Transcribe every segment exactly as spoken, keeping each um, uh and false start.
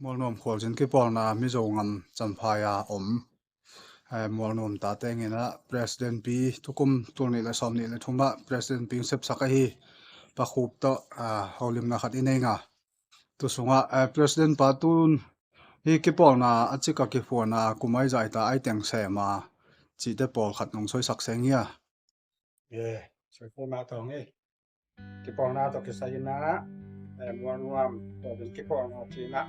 Mualnuam khualzin kipawlna Mizo ngam Champhai a om, eh, Mualnuam tate ngina President pi, tukum tul nih le sawm nih le thum ah President pi sepsak ahi Pa Khup tawh, ah, holimna khat i nei nga. Tu sungah, eh, President pa tun hi kipawlna a cik a kiphuana kum ai zai ta ai teng sem a cihte pawlkhat nong soisak seng hia? Eh, soi pawlna tawng eh. Kipawlna tawh kisai inah, eh, Mualnuam tawh ding kipawlna ci inah,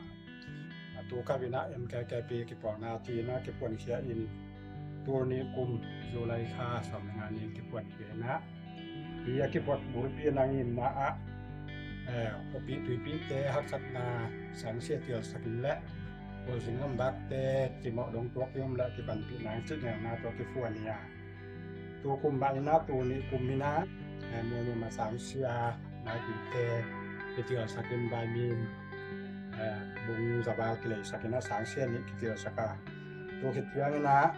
a tu kap inah M K K P kipawlna ci inah kiphuankhia in, tul nih kum July kha sawm le nga ni kiphuankhia inah, hi a kiphuat bulpi nang inah ah, eh, khuapih tuipihte haksatna sangsia tialsak in le, khualzin ngam bakte cimawh dong tuak i om le kipanpih nang cih ngelna tawh kiphuan hi a. Tu kum mah inah, tu nih kum inah, eh, Mualnuam a sangsia naipite kitialsak in, Vaimin, eh, bung zaval kileisak inah sangsia nih kitialsak a. Tu khit ciang inah,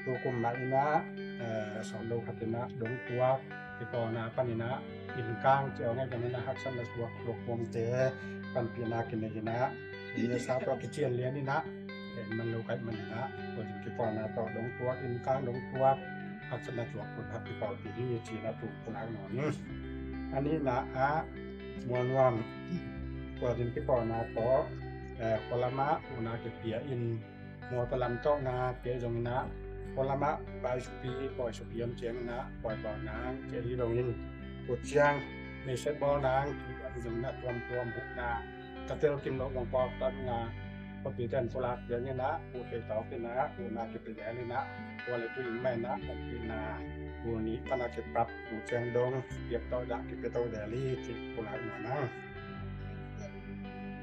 tu kum mah inah, eh, sawm lo khat inah dong tuak kipawlna pan inah, innkang ciau ngai kan inah haksatna tuak tuak pawmte panpihna kinei inah, inn le sa tawh kician lian inah, en man lo kaih man inah, khualzin kipawlna tawh dong tuak, innkang dong tuak, haksatna tuak pawlkhat kipawlpih hi ci inah tu pulak nuam ing. A nihna ah, Mualnuam khualzin kipawlna tawh, eh, khua lamah una kipia in, mawtaw lam tawh na kei zong inah, khua lamah vai supi, pawi supi om ciang inah pawi pawi nang kei hi dong in, kut ciang meiset bawl nang kei zong inah tuamtuam hukna ka tel kim loh bang pawlkhat na khuapi ten pulak ciang inah, uh thei tawk inah, uh na kipi lel inah, uh le tu ing mah inah, uh pi na, uh nih pan a kipat, uh ciang dong, piak tawh dah kipi to del hi cih pulak nuam ing.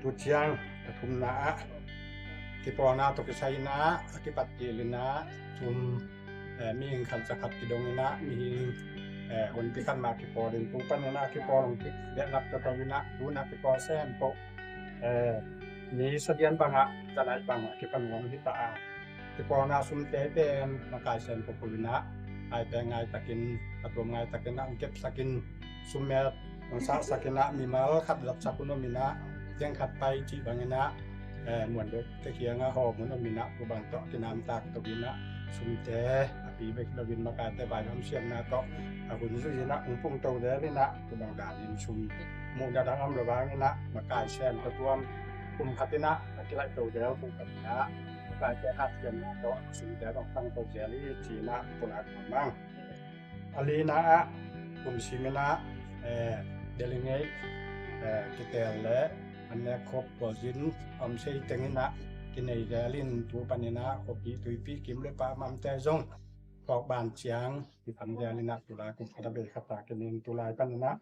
Tu ciang a thumna ah, kipawlna tawh kisai inah a kipat kil inah, thum, eh, mihing khat za khat kidong inah, mihing, eh, hunpi khat mah kipawl in, tu pan inah kipawl hong kik behlap toto inah, tu na kipawl sem poh, eh, ni sadian bangah, za nai bangah kipan hong hi ta a. Kipawlna sumte pen makai sem popo inah, ai pen ngai takin, a tuam ngai takin ah hong kepsak in, sum mel hong sahsak inah, mimal khat zatsak hun om inah, teng khat pai cih bang inah, eh, muan dok te kiangah hawm hun om inah, tua bang tawh kinamtak to inah, sumte a pi bek lo in makaite vaihawm siamna tawh a hun zui inah hong pung to del inah, tua bang dan in sum muhna dang om lo vang inah, makai sem tawh tuam kum khat inah a kilaih to del kum khat inah, makaite hat siamna tawh sumte dong tang to del hi ci inah pulak nuam ing. A lina ah, kum sim inah, eh, delegate, eh, kitel le an nek khop khualzin om sei teng inah kinei del in, tu pan inah khuapih tuipih kim le pah mamte zong phawk ban ciang kipan del inah, tulai kum khat a bei khat a kinin tulai pan inah,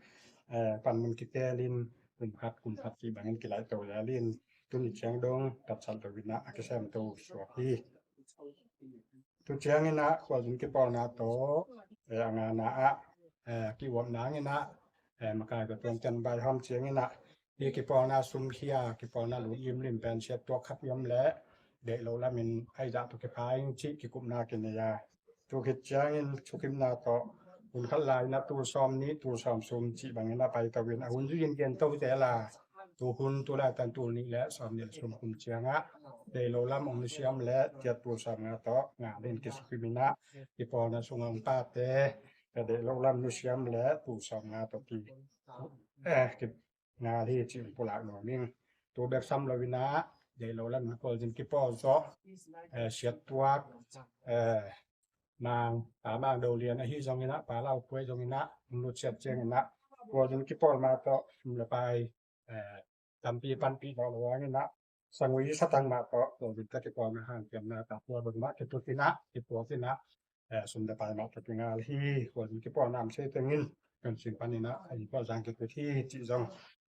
eh, panmun kitel in kum khat kum khat cih bangin kilaih to del in, tuni ciang dong tatsat lo inah a kisem to suak hi. Tu ciang inah khualzin kipawlna tawh, eh, a ngana ah, eh, ki-uap nang inah, eh, makai ka tuamten vaihawm ciang inah, hi kipawlna sum khia, kipawlna lut limlim pen siat tuak khat i om leh, deih lo lamin ai dah tawh kipha ing cih kikupna kinei a. Tu khit ciangin thukimna tawh, hun khat lai inah tul sawm nih, tul sawm sum cih bangin a pai to in, a hun zui in gen to zel a. Tu hun tu laitan tul nih le sawm nih le sawm kum ciangah, deih lo lam ong nusia om leh, tiat tul sawm nga tawh nga len kisukim inah, kipawlna sungah ong pate, ka deih lo lam nusia om leh tul sawm nga tawh ki, eh, ki nga hi cih pulak nuam ing. Tu bek sam lo inah, deih lo lam khualzin kipawl zawh, eh, siat tuak, eh, Mang, Pa Mang Do Lian ahi zong inah, Pa Lau Puai zong inah, nutsiat ciang inah, khualzin kipawl mah tawh sum le pai, eh, tampi panpih lo lo ang inah, sangui satang mah tawh khualzin ka kipawlna hanciamna tawh khualzin mah kitut inah, kipuak inah, eh, sum le pai mah tawh kingal hi. Khualzin kipawlna om sei tengin, kan sing pan inah, a i khualzang kitut hi cih zong,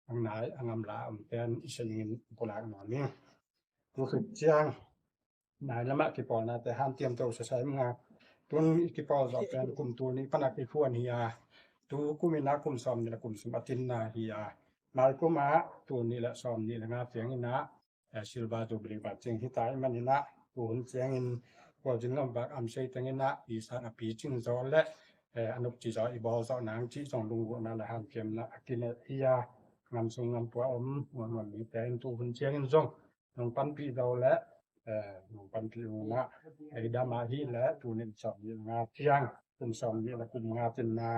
ang nai a ngam la om ten i sengin pulak nuam ing. Tu khit ciang nai lamah kipawlnate hanciam to sasai manga. Tun i kipawl zawh pen kum tul nih pan a kiphuan hi a. Tu kum inah kum sawm nih le kum sum a tinna hi a. Mai kum ah tul nih le sawm nih le nga ciang inah, eh, Silver Jubilee vat ciang hi ta i man inah, tu hun ciangin khualzin ngam bak om sei teng inah, i sang a picing zawh le, eh, a nopci zawh i bawl zawh nang cih zong lunggulhna le hanciamna a kinei hi a. Ngam sung ngam pua om Mualnuam mite in tu hun ciangin zong nong panpih zo le nong panpih uh na, ei dam ah hi le tu nin sawm nih nga ciang, kum sawm nih le kum nga cin na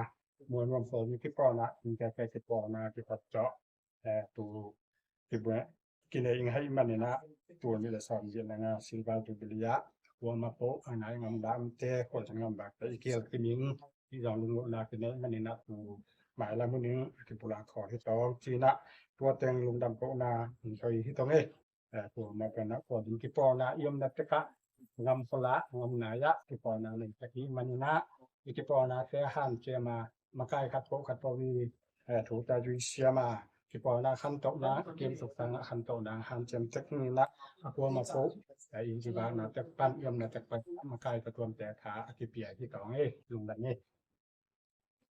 muan nuam sawn nih kipawn ah, in ka ka kipawn ah kipat cawh tu kibuai kinei ing hei maninah, tul nih le sawm nih le nga silver jubilee ah kuama po a ngai ngam damte, kual ngam bakte i kiel kiming i zong lunglohna kinei maninah tu mailam huning kipulak khawl hi tawng cinah, tua teng lungdam kohna in hoi hi tawng ei. Kuama penah kual ding kipawlna i omna tekah ngam kholak ngam nai ah kipawlna nei tak hi maninah, i kipawlnate hanciam a makai khat poh khat poh i thu ta zui siam a kipawlna khantohna, kim suk sangah khantohna hanciam tek ninah, a kuama poh i kibakna tek pan i omna tek pan makai ka tuamte tha a kipia hi tawng ei, lungdam ei.